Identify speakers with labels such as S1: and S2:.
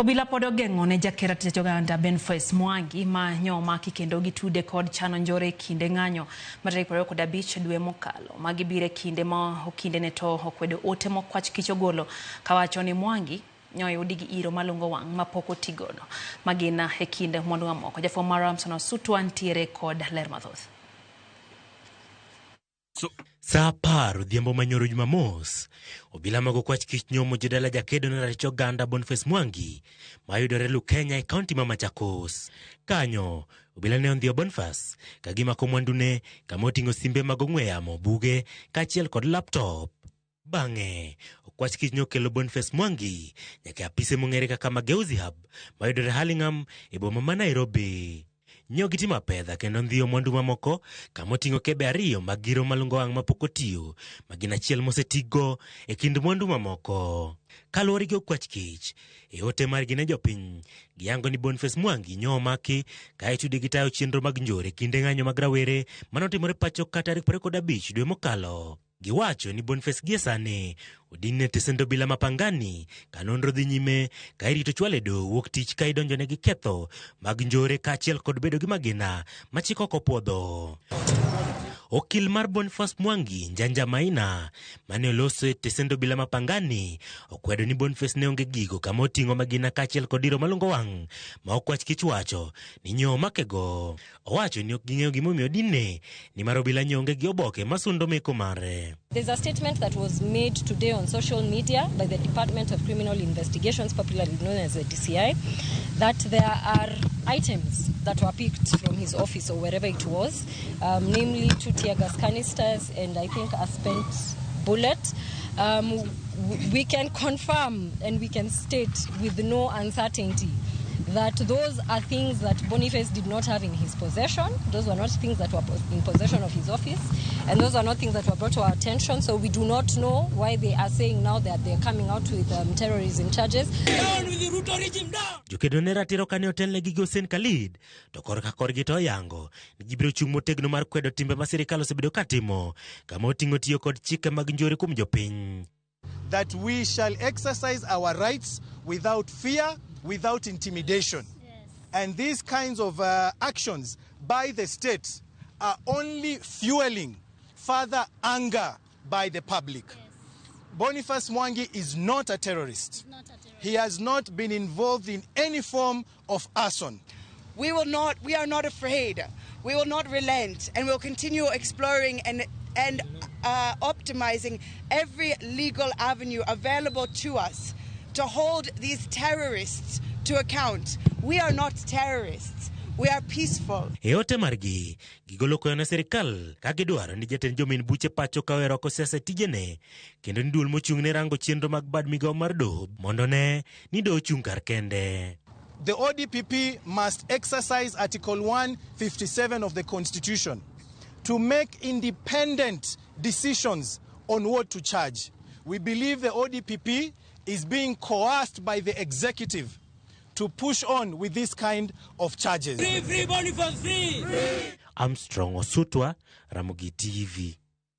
S1: Obila pod ogeng'o ne jaker ratich oganda Boniface Mwangi ma nyo omaki kendo gitude kod chano njore e kinde ng'anyo ma tarik 25 dwe mokalo. Magi biro e kinde ma okinde ne to okwedo ote mokwach kich ogolo kawacho ni Mwangi nyo oyudi gi iro malungo wang' mapok otigodo magina e kind mwandu mamoko. Jafwambo marwa Samson Osutwa ntiere kod ler mathoth.
S2: Saa 10 odhiambo manyoro Jumamos, obila mag okwach kich nyomo jodala jakedo ne ratich oganda Boniface Mwangi mayudore Lukenya e kaunti ma Machakos. Kanyo, obila ne ondhiyo Boniface ka gimako mwandune kama oting'o simbe mag ong'we yamo, buge kaachiel kod laptop. Bang'e, okwach kich nokelo Boniface Mwangi nyaka e apise mong'ere kaka Mageuzi Hub mayudore Hurlingham e boma ma Nairobi. Nyo gitimo apedha kendo ndhiyo mwandu mamoko kama oting'o kebe ariyo mag giro malungo wang' mapok otiyo ma gin achiel mosetigo e kind mwandu mamoko. Kaluwore gi okwach kich, e ote margi ne jopiny, giyango ni Boniface Mwangi nyo omaki ka itude gi tayo chenro mag njore kinde ng'anyo mag rawere manotimore pacho ka tarik 25 dwe mokalo. Giwacho ni Boniface gie sani odin e tesend obila ma Pangani ka nonro dhi nyime ka irito chwale doho wuok tich ka idonjone gi ketho mag njore kaachiel kod bedo gi magina ma chik ok opwodho. Okil mar Boniface Mwangi, Njanja Maina, mane oloso e tesend obila ma Pangani, okwedo ni Boniface ne onge gigo kama oting'o magina kaachiel kod iro malungo wang' ma okwach kich wacho ni nyo omakego. Owacho ni ok ging'eyo gimomiyo odinne nimar obila nyo onge gi oboke masundo meko mare.
S3: There's a statement that was made today on social media by the Department of Criminal Investigations, popularly known as the DCI, that there are items that were picked from his office or wherever it was, namely 2 tear gas canisters and I think a spent bullet. We can confirm and we can state with no uncertainty that those are things that Boniface did not have in his possession. Those were not things that were in possession of his office, and those are not things that were brought to our attention. So we do not know why they are saying now that they're coming out with terrorism charges.
S4: Down with the Ruto regime, down!
S2: Jokedo ne ratiro kane otelnegi gi Hussein Khalid, to korka korgi to oyango ni gibiro chung' motegno mar kwedo timbe ma sirikal osebedo katimo, kama oting'o tiyo kod chike mag njore kuom jopiny.
S5: That we shall exercise our rights without fear, without intimidation. And these kinds of actions by the state are only fueling further anger by the public. Boniface Mwangi is not a terrorist.
S6: Not a terrorist.
S5: He has not been involved in any form of arson.
S7: We will not, we are not afraid. We will not relent, and we'll continue exploring and optimizing every legal avenue available to us to hold these terrorists to account. We are not terrorists. We are peaceful.
S2: E ote margi, gigolo kwayo ne sirikal ka gidwaro ni jatend jomin buche pacho ka owero oko siasa e tijene, kendo ni duol mochung' ne rango chenro mag bad migawo mar doho mondo ne ni doho chung' kar kende.
S5: The ODPP must exercise Article 157 of the Constitution to make independent decisions on what to charge. We believe the ODPP is being coerced by the executive to push on with this kind of charges.
S4: Free, free, Boniface, free!
S2: Armstrong Osutwa, Ramogi TV.